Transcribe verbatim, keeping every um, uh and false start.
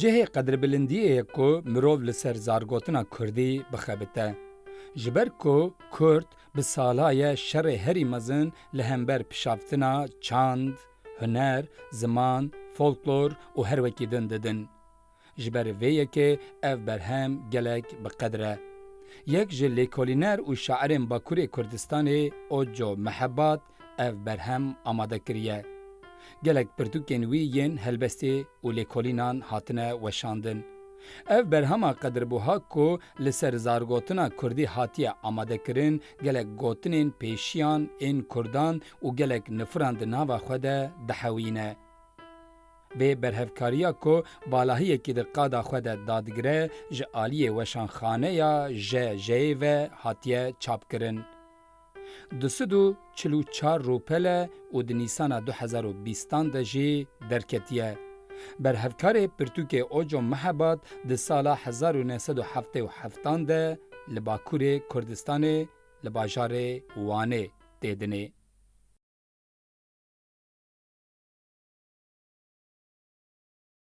Cihê qedrbilindiyê ye ku mirov li ser zargotina kurdî bixebite. Ji ber ku kurd bi sala ye şerê herî mezin li hember pişaftina çand, huner, ziman, folklor û her wekî din didin. Ji ber vê yekê ev berhem gelek bi qedr e. Yek ji lêkolîner û şairên Bakurê Kurdistanê Oco Mehebat ev berhem amade kiriye. Gelek pirtûkên wî yên helbestê û lêkolînan hatine weşandin. Ev berhema qedirbûha ku li ser zargotina kurdî hatiye amadekirin, gelek gotinên pêşiyan ên kurdan û gelek nifiran di nava xwe de dihewîne. Vê berhevkariya ku balahiyekî di qada xwe de dadigire, ji aliyê weşanxaneya J J'yê ve hatiye çapkirin. Du sed û çil û çar rûpel e û di Nîsana du hezar û bîstan de jî derketiye. Berhevkarê pirtûkê Oco Mehebat di sala hezar û neh sed û heftê û heftan de li Bakurê Kurdistanê li bajarê Wanê tê dinê.